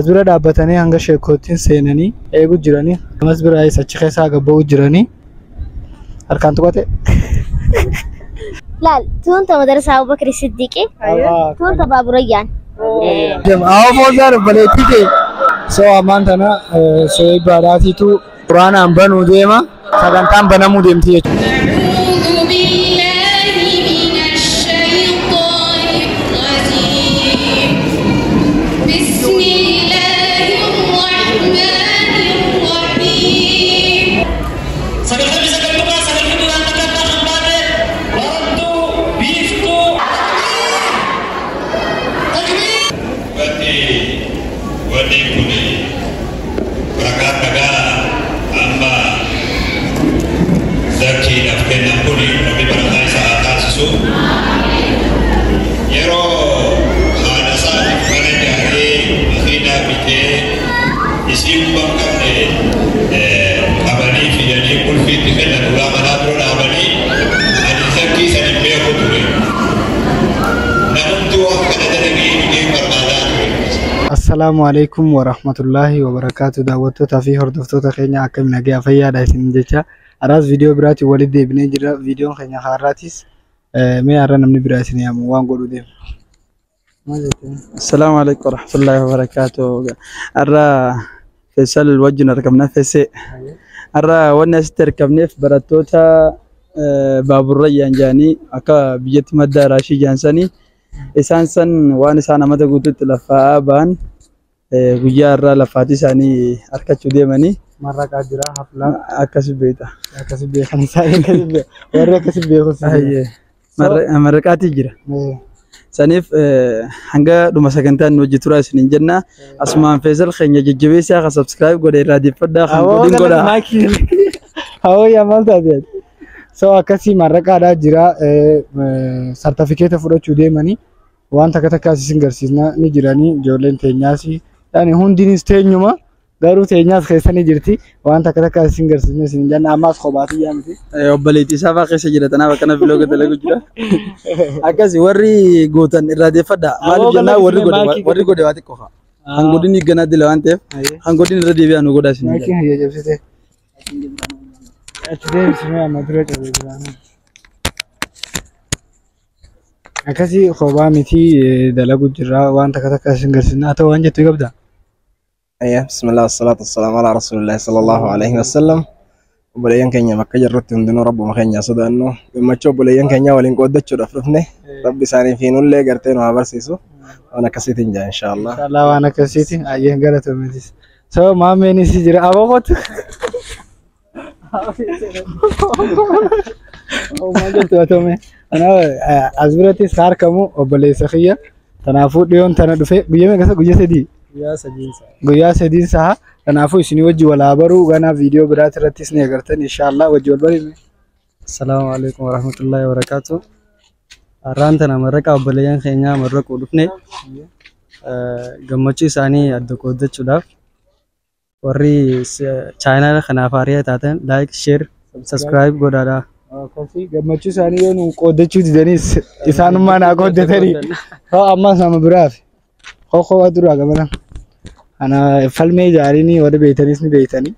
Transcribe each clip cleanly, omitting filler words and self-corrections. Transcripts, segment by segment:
As bira dhaabbatanii hanga sheekootiin seenanii eeguu jiranii. Amas biraayis achi keessaa gabba'uu jiranii. Harkaan tuqate. Laal, tuun ta madarasa Abubakar Siddiqi, tuun ta Baaburayyaan. Awwa foozaan obboleettii ta'e. So ammaan tana so'ee quraanaan banuu deema. Sagantaan banamuu deemti jechuudha. أعوذ بالله من الشيطان الرجيم بسم الله الرحمن الرحيم. 99 tuqaa takka kan baate barattuu Biiftuu. Wanni kun ragaa dhagaa amma zakkiidhaaf kennan kun Rabbi barataa isa haa taasisu. Yeroo haadha isaatiif mana ijaaree makiinaa bitee isii quba hin qabne qabanii fidanii qulfiitti kennan ulaa manaa dura dhaabanii ani zakkii san hin beeku ture. Namumti waan kana dalagee dhugee barbaadaa ture. Assalaamu alaikum warahmatullaahi wabarakaatu. Daawwattootaa fi hordoftoota keenya, akkam nagaa fayyaadha isin jecha. Har'aas viidiyoo biraatiin walitti deebinee jira. Viidiyoon keenya har'aatis mee har'a namni biraa isin yaamu waan godhuu deema. Maal jettee? Assalaamu alaikum warahmatullahi wabarakatuh. Har'a Feesal wajjin argamna Feesee. Har'a wanni asitti argamneef barattoota Baaburrayyaan jedhanii akka biyyatti madda raashii jaansanii isaan san waan isaan amata guutuutti lafaa'aa ba'an guyyaa har'aa lafaatii isaanii harkachuu deemanii. Marraqaa jira haflaa. Akkasi beekta. Akkasi beekan isaa akkasi beeku warri akkasi beeku si jira. Ayyee. Marraqaatii jira. Saniif hanga dhuma sagantaan nu hojii turaa isiniin jenna. Asumaan Feesal keenya jajjabeessaa kan subscribe godhe irraa deeffadhaa kan godhin godhaa. Hawoo yaa maal taate? So akkasii marraqaadhaa jira, sartifikeeta fudhachuu deemanii waan takka takkaas isin garsiisna ni jiranii. Ijoolleen teenyaas yaani hundinis teenyuma garuu teenyaas keessa ni jirti. Waan takka takkaas isin garsiisna isin jenna. Ammaas kophaati yaa miti. Obboleettii isaa fa'aa keessa jira, tanaaf akkana vlog dalagu jira. Akkasi warri gootan irraa deeffadhaa. Maaliif jennaan warri godhe waa xiqqoo fa'a. Kan godhin ganaa dila waan ta'eef kan godhin irra deebi'aa nu godhaa isin jenna. Maakiin hayya jabsite. Achi deebisnee amma dura cabee jiraana. Akkasii kophaa miti dalagu jira, waan takka takka isin garsiisna. Haa ta'u, waan jettu qabdaa? Ayya, bismillah, wasalaatu wasalaamu ala rasuulillahi sallallahu alaihi wasallam. Obboleeyyan keenya bakka jirrutti hundinuu rabbuma keenya sodaannu, gammachuu obboleeyyan keenya waliin qooddachuudhaaf dhufne. Rabbi isaanii fi nullee gartee nu haa barsiisu. Waan akkasiitiin jaa inshaallah. Inshallah waan akkasiiti. Ayyeen galatoometis. So maammeenis jira. Aboo kootu. Maal jettu haa? As birattis harkamu obboleessa kiyya. Kanaafuu dhiyoon tana dhufe guyyaa meeqa? Guyyaa 3. Guyyaa sadiinsa. Guyyaa sadiin sa'a. Kanaafuu isinii wajji wal haa baruu. Ganaa viidiyoo biraati irrattis ni agartan inshallah wajji wal barime. Assalaamu alaikum warahmatullahi wabarakatuh. Har'aan tana marraqa obboleeyyan keenyaa marraquu dhufne gammachuu isaanii adda qooddachuudhaaf. Warri chaayinaa kanaaf haaraa taatan like, share, subscribe godhaadha. Akkasii gammachuu isaanii yoo nu qooddachuu didanis isaanummaa naa qooddatanii. Haa, ammas nama biraaf. Qoqqoo duraa gamana. Ana falmee jaariinii warri beeytanis ni beeytanii.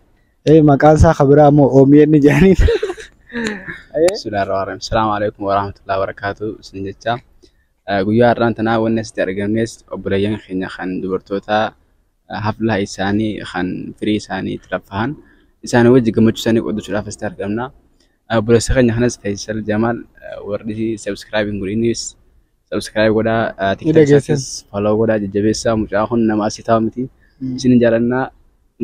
Maqaan isaa kabiraa ammoo OMN jaaniin. Bismillahirrahmanirrahim. Assalamu alaikum warahmatullahi wabarakatuh. Isin jecha guyyaa har'aan tanaa wanni asitti argamnes obboleeyyan keenya kan dubartoota hafla isaanii kan firii isaanii itti raffahan isaanii wajji gammachuu isaanii qoodachuudhaaf asitti argamna. Obboleessa keenya kanas Faisal Jamaal warri subscribe hin godhinis subscribe godhaa, Ni dhageessan. Follow godhaa, jajjabeessaa. Mucaa kun nama asii taa'u miti. Isin jaalannaa,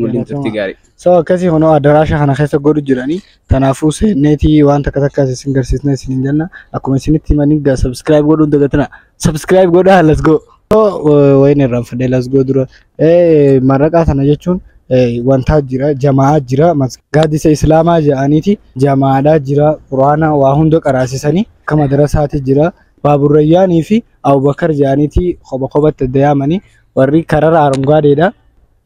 waliin turtii gaarii. So akkasii kunoo adaraasha kana keessa godhu jiranii. Kanaafuu seenneetii waan takka takkaas isin garsiisna isin jenna. Akkuma isinitti himanii gaa subscribe godhuun dagatina. Subscribe godhaa, let's go. So wayin irraanfadhe, let's go dura. Marraqaa sana jechuun wantaa jira, jamaa jira, gaaddisa islaamaa jedhaniiti jamaadhaa jira, quraana waa hunda qaraasisanii akka madarasaati jira. Baaburrayyaanii fi Abubakar jedhaniiti kopha kophatti adda yaamanii warri karara arungaadeedha.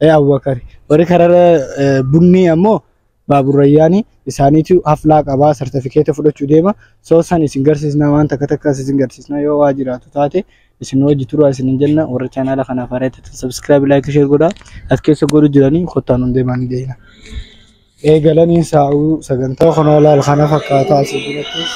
Abubakar warri karara bunni ammoo Baaburrayyaanii isaaniitu haflaa qabaa sartifikeeta fudhachuu deema. So san isin garsiisna waan takka takkas isin garsiisna yoo waa jiraatu taate isin hojii turaa isin hin jenna warra chaanaala kanaaf haaraa taatan subscribe like share godhaa as keessa godhu jiranii kottaan hundee maanii deena. Eegalanii saa'uu sagantaa kunoo laal kana fakkaataa asii birattis.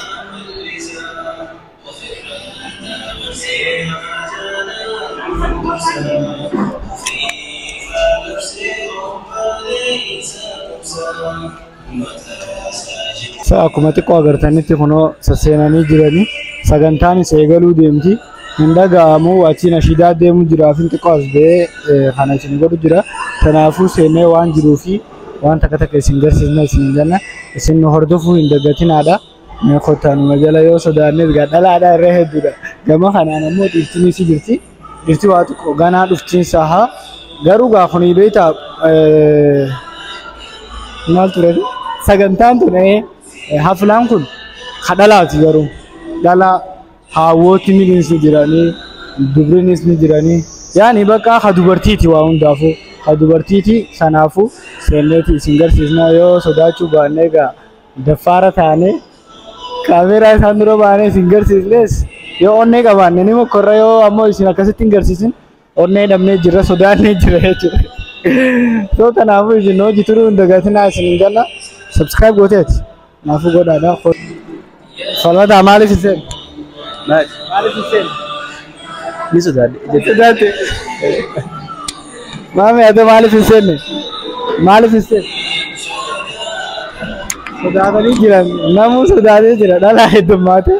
Akkuma xiqqoo agartanitti kunoo sasseenanii jiranii sagantaanis eegaluu deemti. Hin dhaga'amu achi nashiidaa deemu jira afin xiqqoo as ba'ee kana isin godhu jira. Kanaafuu seenee waan jiruu fi waan takka takka isin garsiisna isin jenna isin nu hordofuu hin dagatinaadha. Mee kottaa numa jala yoo sodaannes gaa dhalaadha irra hedduudha. Gama kanaan ammoo dhiirtinis jirti. Dhiirti waa xiqqoo ganaa dhuftiin sahaa garuu gaa kuni beektaa maal ture sagantaan tun haflaan kun kadhalaati garuu dhala haawwootni ni jiranii dubrinis ni jiranii yaani bakka ha dubartiiti waa hundaafuu ha dubartiiti sanaafuu seenneeti isin garsiisna yoo sodaachuu baannee egaa daffaara taane kaameeraa isaan dura baanee isin garsiisnes yoo onnee qabaanne ni mokkorra yoo ammoo isin akkasitti hin garsiisin onnee dhabnee jirra sodaannee jira jechuudha. So kanaafuu isin hojii turuu hin dagatinaa isin hin jenna subscribe gooteeti kanaafuu godhaadha. Falmataa maaliif hin seenne? Maaliif hin seenne? Ni sodaadhe. Sodaate. Maami ati maaliif hin seenne? Maaliif hin seenne? Sodaatanii jiran namuu sodaatee jira dhalaa heddummaate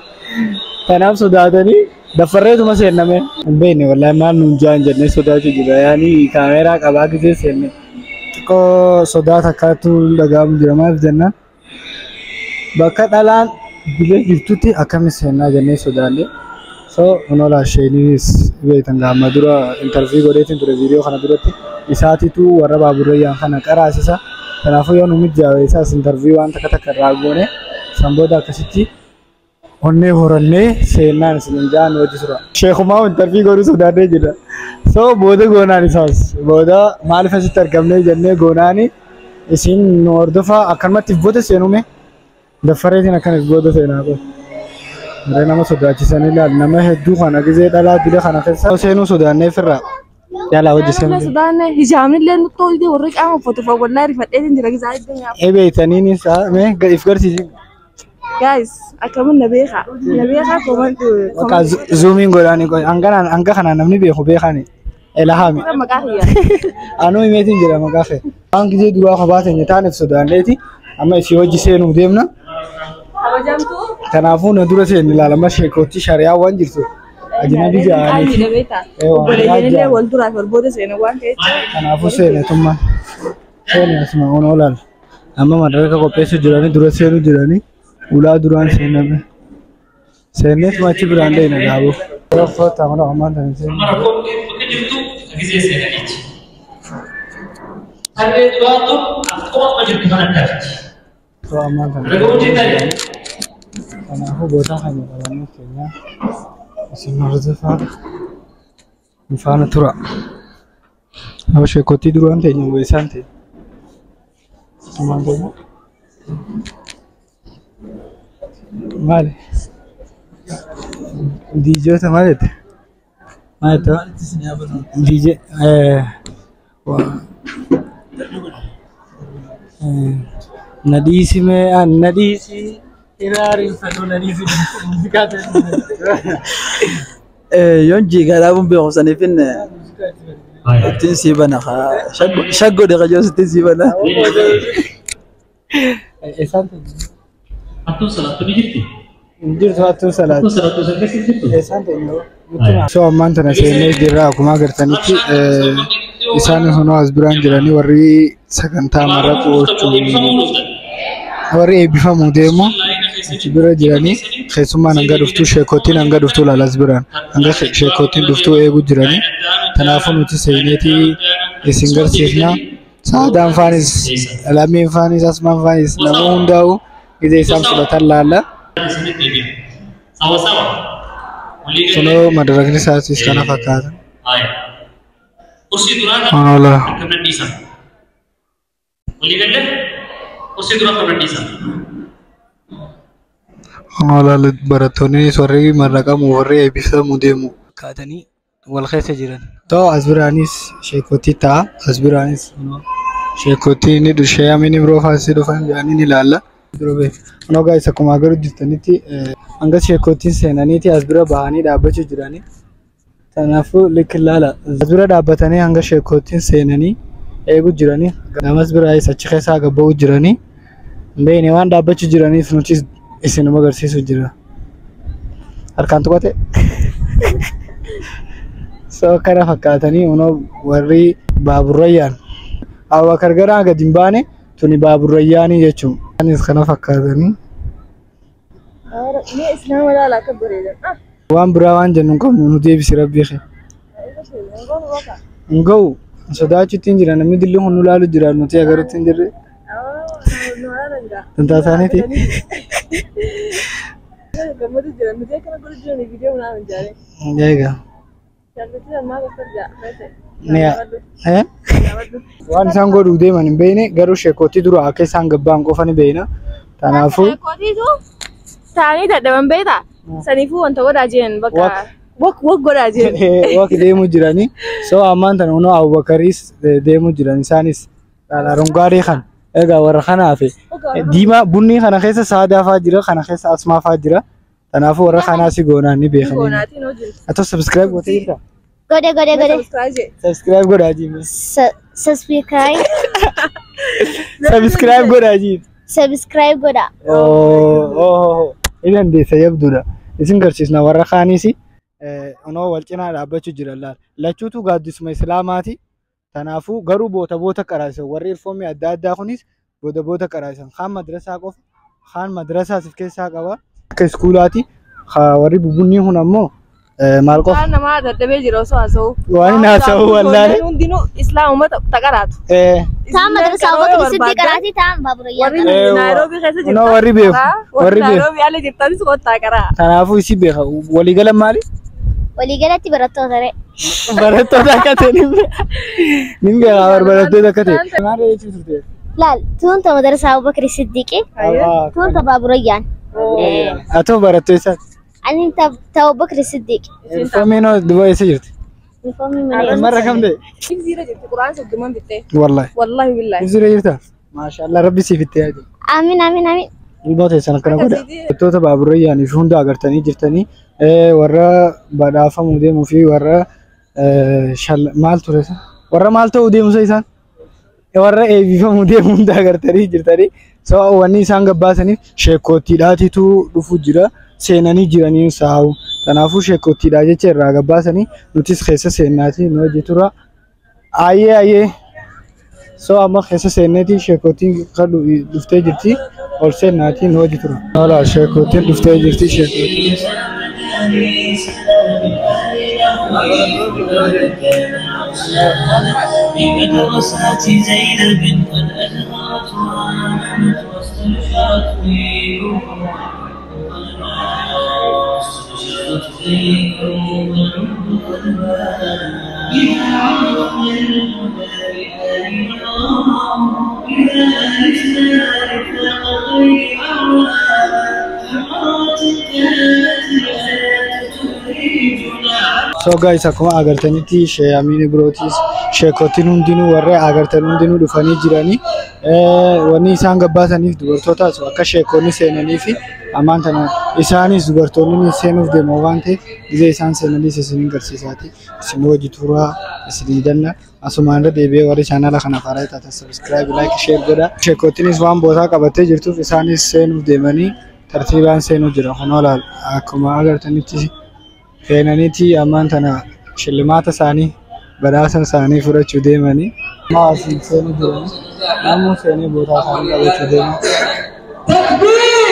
kanaaf sodaatanii daffarreetuma seenname. Hin beekne wallaahi maal nuun jaan jennee sodaachuu jira yaani kaameeraa qabaa gisee seenne xiqqoo sodaa takkaatu dhaga'amu jira maaliif jennaan bakka dhalaan bilee jirtutti akkami seennaa jennee sodaanne. So onola sheeninis beektan gaama dura intarvii godheetiin ture viidiyoo kana duratti isaatitu warra baaburrayyaan kana qaraasisa. Kanaafuu yoo nu mijaa'e isaas intarvii waan takka takka irraa goone san booda akkasitti onnee horannee seennaan isin hin jaan hojii tura. Sheekumaa intarvii godhuu sodaannee jira. So booda goonaan isaas booda maaliif asitti argamnee jennee goonaani isin nu hordofaa akkanumatti booda seenume daffareetiin akkanis booda seenaa qofa. Warreen nama sodaachisanii ilaali nama hedduu kana gisee dhalaa dila kana keessa seenuu sodaannee firra yaalaa hojii seenuu. Sodaanne hijaabni illee nutti hojii warri qaama uffatu fa'a wallaahi rifadheetiin jira gisaa iddoo nyaata. Ebeetaniin isaa mee if garsiisi. Guys akkamin na beekaa na beekaa comment. Bakka zoomiin godhaanii hanga kanaan namni beeku beekaani. Elahami. Maqaa kiyya. Anuu himeetiin jira maqaa kee. Waan gisee duraa kophaa teenya taaneef sodaanneeti amma isii hojii seenuu deemna. Kabajamtuu. Kanaafuu na dura seenni ilaalama sheekootti shari'aa waan jirtu. Ajnabi ja'anii. Obboleeyyan illee wal duraa fi wal booda seena waan ta'eef. Kanaafuu seenetummaa. Seene asuma onoo laal. Amma madaraka qopheessuu jiranii dura seenuu jiranii ulaa duraan seename. Seenneetuma achi biraan deena gaaboo. Uffata mana ammaan tan seenu. Rakkoon bakka jirtu gisee seenaniiti. Harree duraatu akkuma amma jirtu kan addaati. Ammaan tan. Ragaa hojjetanii. Kanaafuu bootaa kana qabannee keenya isin hordofaa nu faana tura. Nama sheekootii duraan teenya weessaan ta'e. Asumaan teenya. Maali? Diijoota maal jette? Maal jette? Diijee na dhiisi mee na dhiisi hiraariin fadhuu na dhiisi muuziqaa ta'e. Yoon jiigaa dhaabuun beeku saniifin ittiin sii bana shaggoo deeqa jiru ittiin sii bana. Eessaan ta'e? Hattuun salaattuu ni jirti. Jirtu hattuun salaattuu. Hattuun salaattuu san keessa jirtu. Eessaan ta'e? So ammaan tana seenee jirra akkuma agartanitti isaan hunoo as biraan jiranii warri sagantaa marraquu jechuun warri eebbifamuu deemu achi bira jiranii keessummaan hanga dhuftuu sheekootiin hanga dhuftuu laala as biraan hanga sheekootiin dhuftuu eeguu jiranii kanaafuu nuti seeneetii isin garsiifna saadaan faanis lammiin faanis asmaan faanis nama hundaa'u gizee isaan fudhatan laalla. Kunoo madarakni isaatis kana fakkaata. Onola. Kursii dura qabadhiisa. Barattoonnis warri marraqamu warri eebbifamu deemu kaatanii wal keessa jiran. Ta'u as biraanis sheekotii ta'a. As biraanis sheekotii ni dhushee amini biroo faasii dhufan jedhanii ni ilaalla. Kunoo guys akkuma agarru jirtanitti hanga sheekotiin seenaniiti as bira bahanii dhaabbachuu jiranii. Kanaafuu likki ilaala. As bira dhaabbatanii hanga sheekotiin seenanii eeguu jiranii. Gamas biraayis achi keessaa gabba'uu jiranii. Beeyne waan dhaabbachuu jiraniif nutis isinuma agarsiisuu jira. Harkaan tuqate. So kana fakkaatanii kunoo warri baaburrayyaan. Abubakar garaa gadi hin baane tuni baaburrayyaanii jechuudha. Isaanis kana fakkaatanii. Mee islaama ilaala akka bareedan. Waan biraa waan jennu hin qabnu nu deebisi rabbii kee. Hin ga'u sodaachuutti hin jira namni dilli kun nu ilaalu jira nuti agarutti hin jirre. Dantaa isaaniiti. Gammadu jira nuti akkana godhu jirani viidiyoo naan hin jaale. Egaa. Waan isaan godhuu deeman hin beekne garuu sheekootii dura akka isaan gabbaan qofa ni beekna. Kanaafuu. Sheekootiitu taa'anii dadhaban beektaa? Saniifuu wanta godhaa jiran bakka wak wak godhaa jiran. Wak deemuu jiranii. So ammaan tana kunoo Abubakariis deemuu jiran isaanis arungaadee kan egaa warra kanaaf diimaa bunni kana keessa saadaa fa'aa jira kana keessa asmaa fa'aa jira. Kanaafuu warra kanaas goonaan ni beekanii. Atoo subscribe gootee jirtaa? Godhe godhe godhe. Subscribe godhaa jiimi. Subscribe. Subscribe godhaa jiimi. Subscribe godhaa. Oh inni dandeessa yabduudha. Isin garsiisna warra kaaniis onoo wal cinaa dhaabbachuu jira laal. Lachuutu gaaddisuma Islaamaati. Kanaafuu garuu boota boota qaraasan warri irfoomii adda addaa kunis boota boota qaraasan kaan madrasaa qofa kaan madrasaas of keessaa qaba. Akka iskuulaati warri bubunni kun ammoo maal qofa. Waan namaa dadhabee jira osoo haasa'u. Waan hin haasa'u wallaahi. Hundinuu islaamuma taqaraatu. Taan madrasaa Abubakar Siddiq qaraatii taan baaburayyaa. Warri Naayiroobii keessa jirtan. Warri beeku. Warri Naayiroobii ala jirtanis kottaa qaraa. Kanaafuu isi beeka. Waliigala maali? Waliigalatti barattoota re. Barattoota akka ta'e ni beeka barattoota akka ta'e. Maal jechuu turte? Laal tuunta madrasaa Abubakar Siddiqi. Tuunta baaburayyaan. Atoo barattoota isaati. Ani ta Abubakar Siddiq. Uniformiin duba eessa jirti? Uniformiin mana. Marra kam ta'e? Ibsiira jirti quraan soddoman bittee. Wallahi. Wallahi billahi. Ibsiira jirta? Maashaallah rabbi siif itti yaadu. Amiin amiin amiin. Ilmoo teessan akkana godha. Barattoota baaburayyaanii fi hunda agartanii jirtanii warra badhaafamuu deemuu fi warra maal ture warra maal ta'uu deemsa isaan warra eebbifamuu deemu hunda agartanii jirtanii. So wanni isaan gabbaasaniif sheekootiidhaatitu dhufuu jira. Seenanii jiranii saa'u. Kanaafuu sheekootiidhaa jecha irraa gabbaasanii nutis keessa seennaati nu hojjeturra. Ayyee ayyee. So amma keessa seenneeti sheekootiin kan dhuftee jirti. Ol seennaati nu hojjeturra. Hola sheekootiin dhuftee jirti sheekootiin. So guys akkuma agartanitti shee Amiin Birootis sheekotiin hundinuu warra agartan hundinuu dhufanii jiranii wanni isaan gabbaasaniif dubartootaas akka sheekonni seenanii fi ammaan tana isaanis dubartoonni seenuuf deemu waan ta'eef gizee isaan seenaniis isin agarsiisaati isin hojii turaa isin danna asumaan irra deebi'ee warri chaanala kanaaf haaraa taatan subscribe like share godha sheekotiinis waan bootaa qabattee jirtuuf isaanis seenuuf deemanii tartiibaan seenuu jira kunoo laal akkuma agartanitti seenaniiti ammaan tana shillimaata isaanii badhaasa isaanii fudhachuu deemanii amma asiin seenuu jiranii namuu seenee bootaa isaanii qabachuu deemu. Takbiir!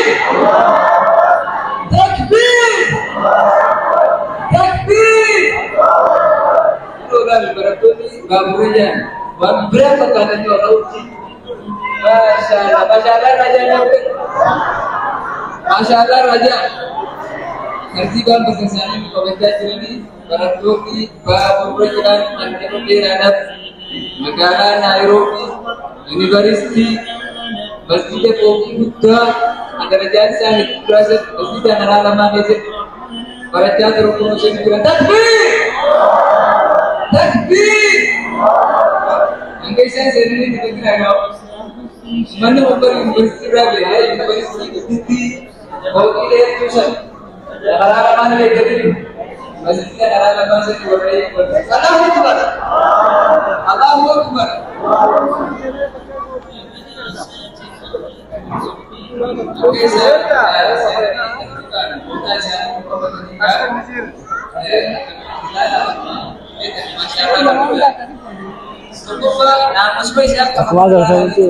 Takbiir! Takbiir! Barattoonni baaburayyaa waan biraa fakkaatanii waan ta'utti. Maashaallah, maashaallah raajaa maashaallah raajaa. Tartiibaan bakka isaanii qabachaa jiranii barattoonni baaburayyaan kan yeroo dheeraadhaaf magaalaa Naayiroobii yuunivarsiitii Masjida fooqii guddaa darajaan isaa hedduu masjida karaa lamaa keessatti barachaa jiru kun isheen jiran. Takbiir! Takbiir! Hanga isaan seenanii itti beekan. Manni kun yuunivarsiitii irraa bahee yuunivarsiitii gudditti fooqii dheertuu sana karaa lamaan eeggatanii masjida karaa lamaan sadi warra eeggatan. Allahu Akbar! Allahu Akbar! Akkuma agartanitti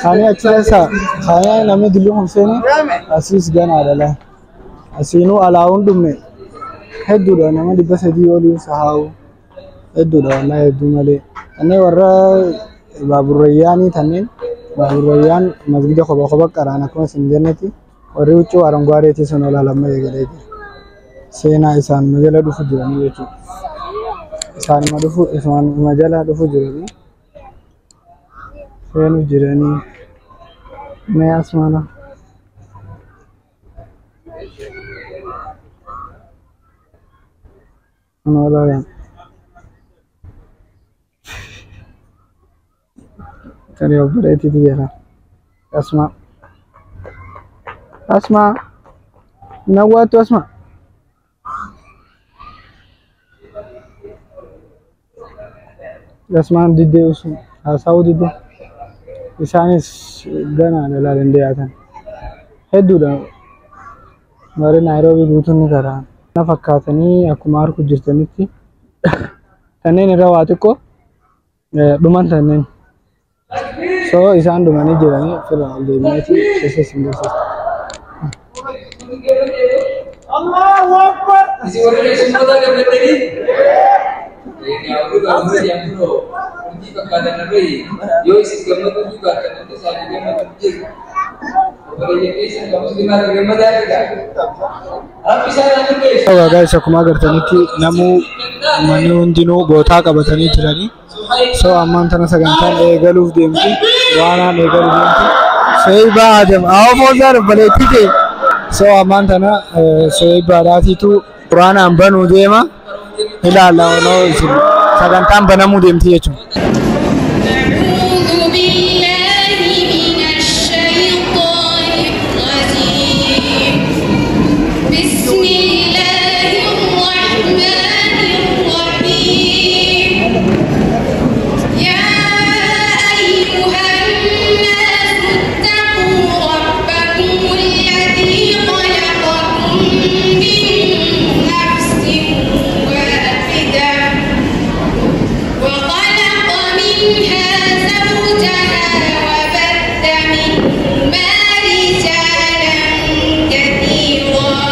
kaanii achi keessa kaanii namni dilluu kun seene asiis ganaadha laa. Asiinuu alaa'uun dhumne hedduudha, nama 300 oliin sahaa'u hedduudha, wallaahi hedduu malee. Kanneen warra baaburrayyaanii, kanneen baaburrayyaan masgida kopha kopha qaraan akkuma isin jennetti, warri huccuu arangwaadeetii sun olaalamma eegalee jira. Seenaa isaan jala dhufu jiranii jechuudha. Isaanuma dhufu, isaanuma jala dhufu jiranii. Seenuu jiranii. Mee asmaana. Kun olaalan. Tani obboleettiitu jira. Asmaa. Asmaa. Nawwaattu Asmaa. Asmaan diddee sun haasa'uu diddee. Isaanis ganaadha ilaalan dhiyaatan. Hedduudha. Warri Naayiroobii guutuun ni karaa. Na fakkaatanii akkuma harku jirtanitti kanneen irra waa xiqqoo dhuman kanneen. So isaan dhumanii jiranii ofirraa ol deebineeti keessa isin garsiisa. Isin warri keessummoota gammaddanii? Egaa warri baaburri hojii fakkaatan irra yoo isin gammaduu fi baattan namni isaanii gammadu jiru. Obboleeyyan keessan kan musliimaatti gammadaa jira. Rabbi isaan haa milkeessu. Egaa guys, akkuma agartanitti namuu manni hundinuu bootaa qabatanii jiranii. So ammaan tana sagantaan eegaluuf deemti. Waanaan eegaluuf deemti. So'ibaa Adam. Awwa foozaan obboleettii kee. So ammaan tana so'ibaadhaatiitu quraanaan banuu deema. Ilaalla onoo isin sagantaan banamuu deemti jechuudha. أعوذ بالله من الشيطان الرجيم. بسم الله الرحمن الرحيم. يا أيها الناس اتقوا ربكم الذي خلقكم من نفس واحدة وخلق منها زوجها وبث منهما رجالا كثيرا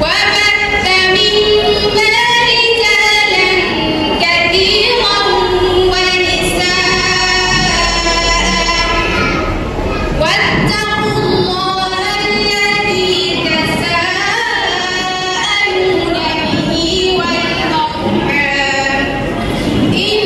وبث منهما رجالا كثيرا ونساء. واتقوا الله الذي تساءلون به والأرحام إن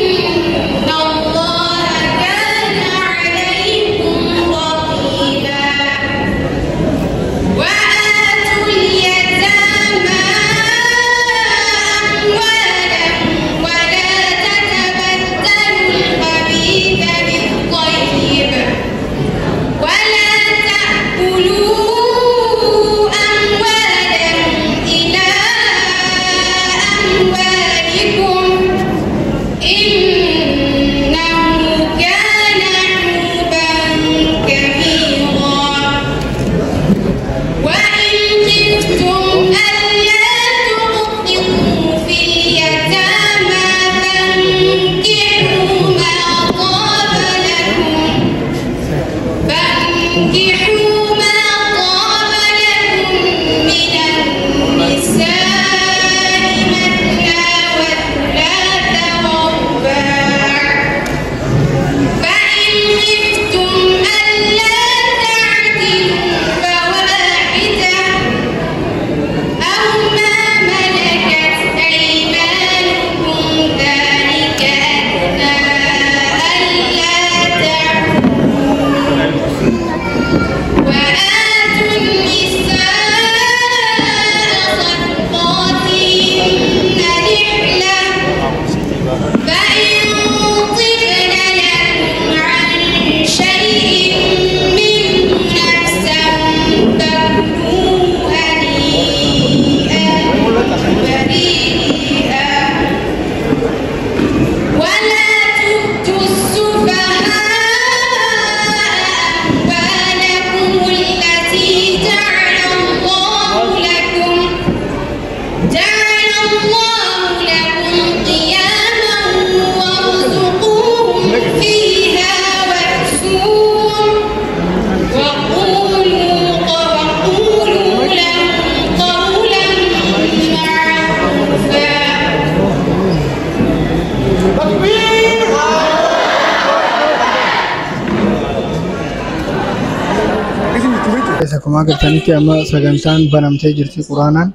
Akkuma agartanitti amma sagantaan banamtee jirti quraanaan.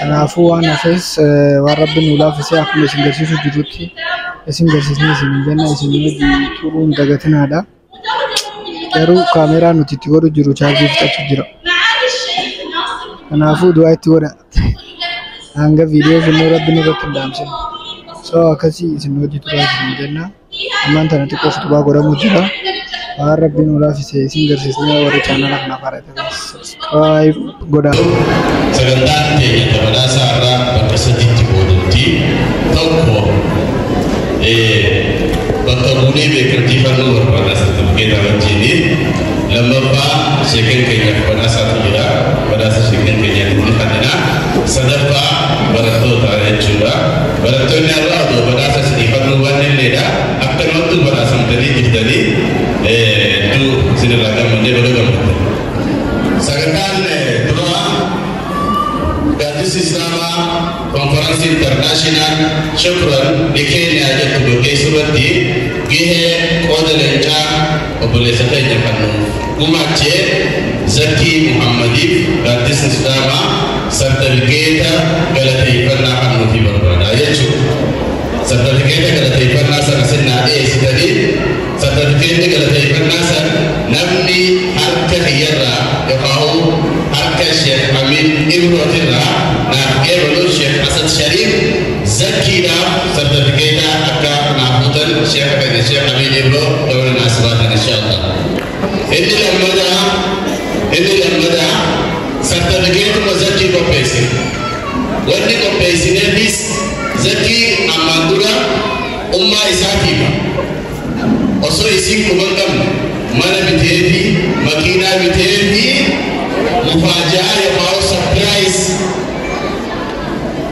Kanaafuu waan hafes waan rabbi nu laaffisee akkuma isin garsiisu jirutti isin garsiisnee isin hin jenna isin wajjin turuun dagatinaadha. Garuu kaameeraa nuti itti godhu jiru chaarjii fixachuu jira. Kanaafuu du'aa itti godha. Hanga viidiyoo finnee rabbi nurratti hin dhaamsine. So akkasii isin hojii turaa isin jenna. Ammaan tana xiqqoo utubaa godhamu jira. Waan rabbi nu laaffise isin garsiisnee warri chaanala kanaaf haaraa ta'an subscribe godhaa. Sagantaan teenya dabalaasaa irraa bakka sadiitti qoodamti. Tokko bakka buunee beekamtii fannoo barbaada sartifikeeta wajjini. Lammaffaa sheekan keenyaaf badhaasaatu jira. Badhaasa sheekan keenyaatti ni kennina. Sadaffaa barattoota jechuudha. Barattoonni har'a odoo badhaasa isinii fannoo waan illeedha. Akka namatti badhaasamtanii jirtanii hedduu isinirraa gammadnee baga gammaddan. Sagantaan duraa gaaddisni Islaamaa konferansii intarnaashinaal shukran ni Keeniyaa jettu gaggeessuu irratti gahee qooda leencaa obboleessa keenya kan nuuf gumaachee Zakkii Muhammadiif gaaddisni Islaamaa sartifikeeta galateeffannaa kan nuufii barbaada jechuudha. Sartifikeeta galateeffannaa sana sinnaa dhiyeessitanii sartifikeetni galateeffannaa sana namni harka kiyyarraa yookaan harka Sheekh Amin Ibrootirraa naaf eebalu Sheekh Asad Shariif zakkiidhaaf sartifikeeta akka naaf fuutan Sheekh keenya Sheekh Amin Ibroo dabala naas baatan inshaallah. Inni lammadaa sartifikeetuma zakkii qopheesse. Wanni qopheessineefis zakkii ammaan dura ummaa isaatiif osoo isiin quban qabne mana biteefi makiinaa biteefi mufaajaa yookaan surprise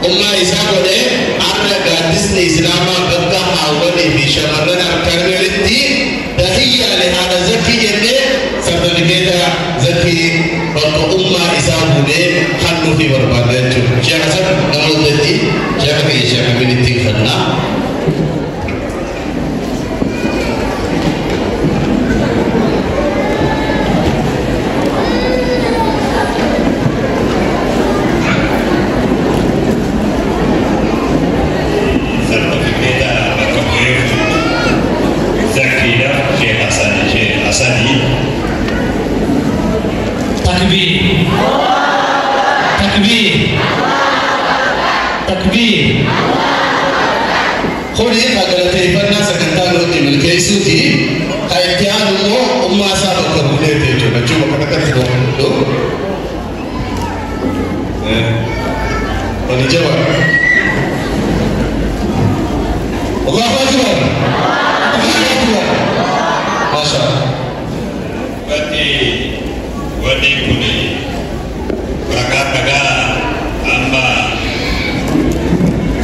ummaa isaa godhee har'a gaaddisni islaamaa bakka haawwanii fi shamarran harkaan tahiyyaalee haadha zakkii jennee sartifikeeta zakkii bakka ummaa isaa fuudhee kennuufii barbaada jechuudha. Sheekh Hasan namootatti sheekha keenya Sheekh Aminitti kennaa. Sartifikeeta bakka bu'ee zakkiidha Sheekh Hasan Sheekh Hasanii. Takbir. Takbir. Takbir. Kuni galateeffannaa sagantaa nuti milkeessuuti. Kan itti aanu immoo ummaa isaa bakka bu'ee jechuudha. Jechuun bakka takkatti ta'u. Wani jaba. Allahu Akbar. Allahu Akbar. Masha Allah. Wanni kun ragaa dhagaa amma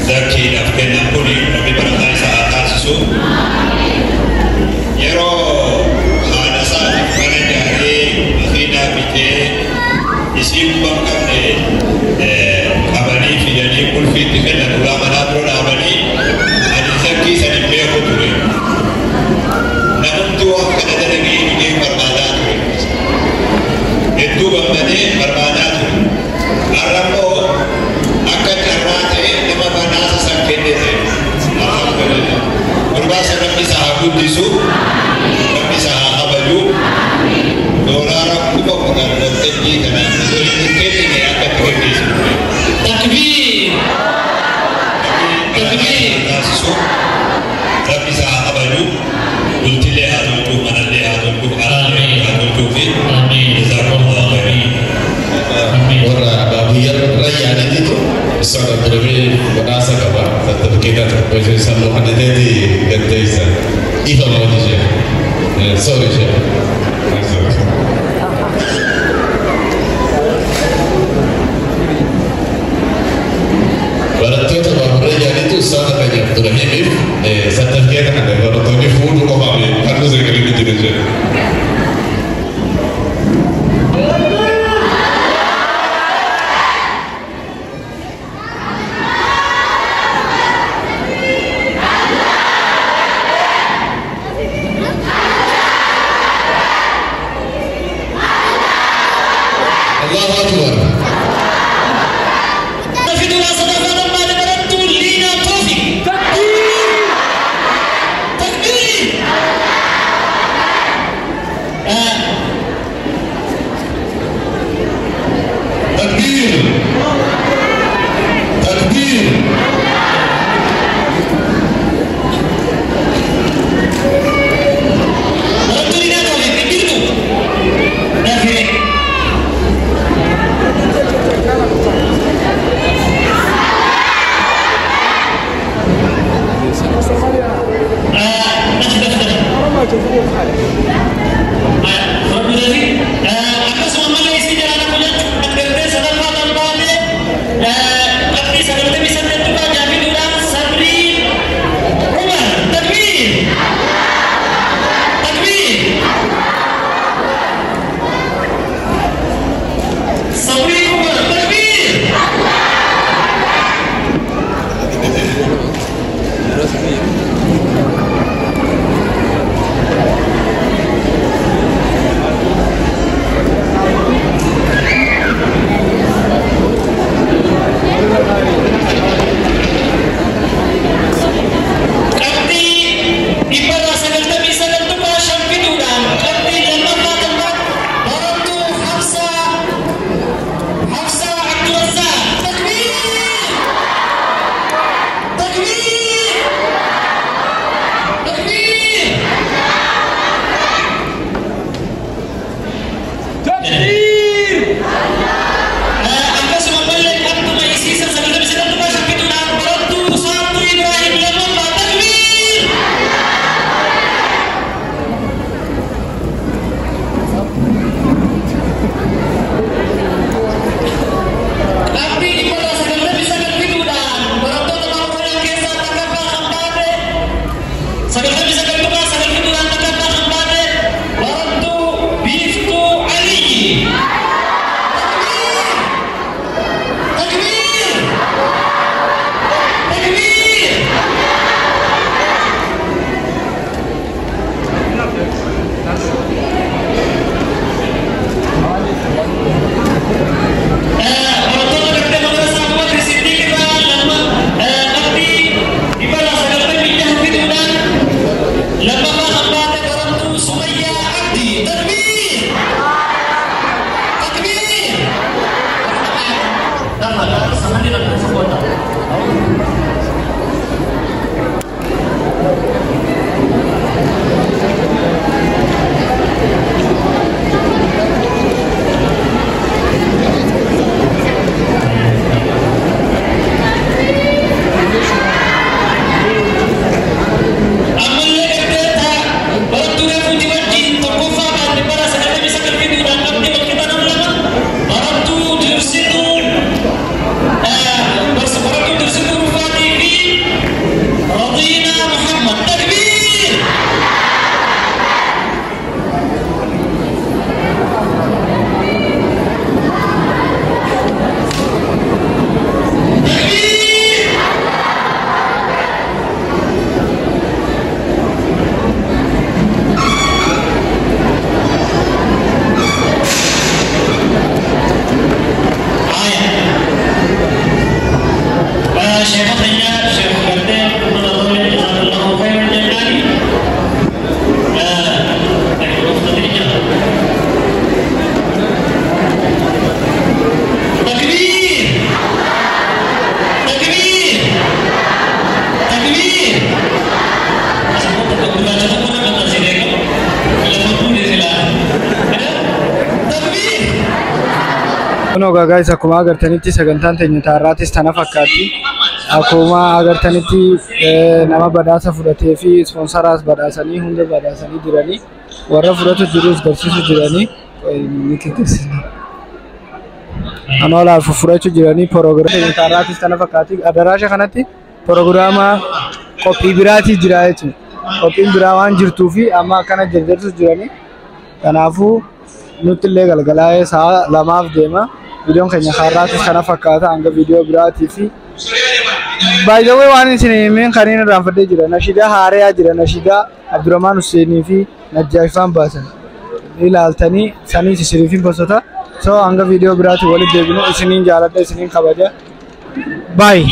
zakkiidhaaf kennan kun rabbi barataa isaa haa taasisu. Yeroo haadha isaatiif mana ijaaree makiinaa bitee isiin quban qabne qabanii fidanii qulfiitti kennan ulaa manaa dura dhaabanii ani zakkii san hin beeku ture. Namumti waan kana dalagee dhugee barbaadaa ture. Hedduu gammadee barbaadaa ture. Har'a immoo akka carraa ta'e nama badhaasa san kenne ta'e. Alhamdulillah. Gurbaa san rabbi isa haa guddisu, rabbi isa haa kabaju. Doolaara 10,000 waltajjii kana osoo hin kennine akka itti gaggeessu ture. Takbir. Rabbi taasisu, rabbi isa haa kabaju. Bultillee haa tolchuu, manallee haa tolchuu, alaallee haa tolchuu fi jazaakumullahu khairan. Warra baabuyya rayyaaniititu Ustaad Abdurrahman badhaasa qaba. Sartifikeeta tokko ishee sannoo kanniteeti gaddeessa. Ifa mawti ishee. Sorry ishee. Sorry. Barattoota baaburree jaaniitu ustaada keenya Abdurrahimiif sartifikeeta kana barattoonni fuudhuu qofaaf fannoo sirgalitti jiru jechuudha. Kunoo guys, akkuma agartanitti sagantaan teenya taarraatis tana fakkaatti. Akkuma agartanitti nama badhaasa fudhatee fi ispoonsaraas badhaasanii, hunda badhaasanii jiranii, warra fudhatu jirus garsiisu jiranii ni kikkisiisna. Anoolaaf fudhachuu jiranii. Proogiraama teenya taarraatis tana fakkaatti. Adaraasha kanatti proogiraama qophii biraatii jira jechuudha. Qophiin biraa waan jirtuu fi amma akkana jarjarsu jiranii. Kanaafuu nutti illee galgalaa'ee sa'a 2f deema. Viidiyoon keenya har'aatis kana fakkaata, hanga viidiyoo biraatii fi by the way, waan isin himeen kan inni irraanfadhee jira. Nashidaa haariyaa jira. Nashidaa Abdurrahmaan Huseenii fi Najjaashifaan baasan. Ilaaltanii saniis isiniif hin. So hanga viidiyoo biraatii walitti deebinu, isiniin jaaladha, isiniin kabaja. Bye.